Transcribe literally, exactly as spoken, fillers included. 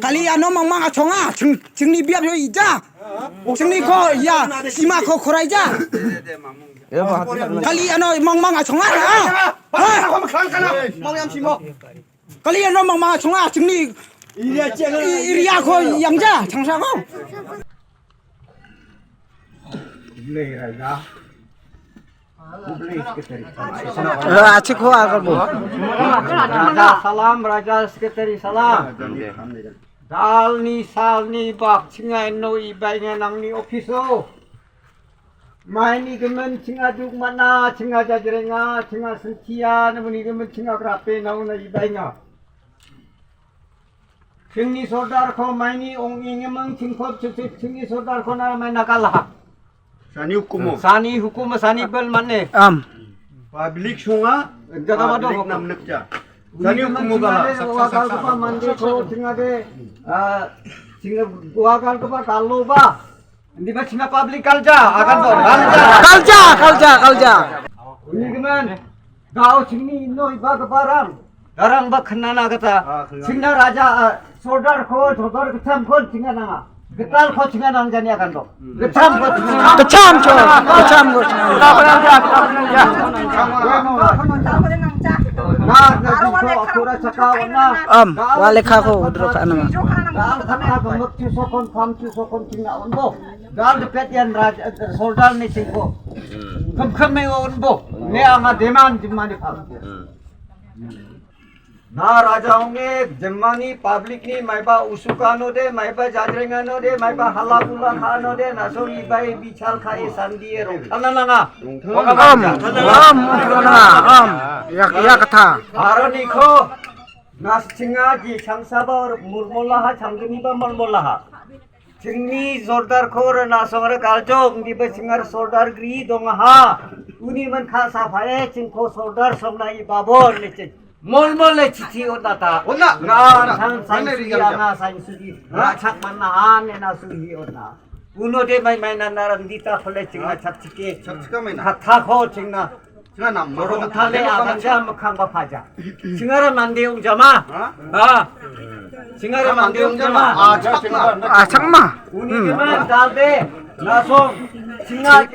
Kali ano mang mang achonga, ching, chingni biap yo ija. Chingni ko ya, sima ko khorai ja. Kali ano mang mang achonga, ha? Ha? Kali ano mang mang achonga, chingni i-, area ko yang ja, changsa ko. Eh, achik ho agar bo. Raja salam, Raja Secretary salam. Dal ni sal ni bak chinga no i bai nga nang ni office o. Mai ni gemen chinga duk mana, chinga jajrenga, chinga sentia, na muni gemen chinga krape na una i bai nga. Chingni sordar ko mai ni ong ing emang chingkop chingni sordar ko na mai nakala. Sani hukumo. Sani hukum sani bel mane. Am. Public sunga. Jaga wado public hukum. Nam nekja. Sani hukumo bala. Wakal kepa mande ko chinga de. Ah, chinga wakal kepa kalo ba. Hindi ba chinga public kalja, akan to. Kalja. Kalja, kalja, kalja. Ini gimana? Gao chingni noi ba keparang. Darang ba khnana kata. Chingna raja, ah, sordar ko, sordar kecham ko chinga nanga. Getal ko chinga nang jani akan to. Kecham ko chinga. Kecham ko. Kecham ko. Na, na, ko akura chaka wana. Am, wa lekha ko dro ka nama. Dal khana ka muk chu sokon, pham chu sokon chinga on bo. Dal de pet yan raj, eh, sordar ni chingko. Kham kham me on bo. Ne ama demand jimani pham. Na raja onge jemma ni public ni maiba usuka no de, maiba jajrenga no de, maiba hala bula kha no de, na so ibai bichal kha e sandi e rong. Thana nanga. Am, am, am, am. Ya, ya katha. Aroni ko. Na chinga ji chang saba murmola ha, chang gni ba murmola ha. Chingni sordar khor na songre kaljong di ba chingar sordar gri dong ha. Uni man kha sa phae chingko sordar song na i babor le ching. Mol mol le chithi ot na ta. Ot na. Nga thang sang suji anga sang suji. Nga chak man na an na suji ot na. Uno de mai mai na na ram di ta phole ching na chak chike. Chak chika mai na. Kha tha kho ching na. Chingna nam. Rong thale a banja makhang ba phaja. Chingara mande ung jama. Ha? Ha. Chingara mande ung jama. Ah, chakma. Ah, chakma. Uni gimana dalde. Nasong. Chinga.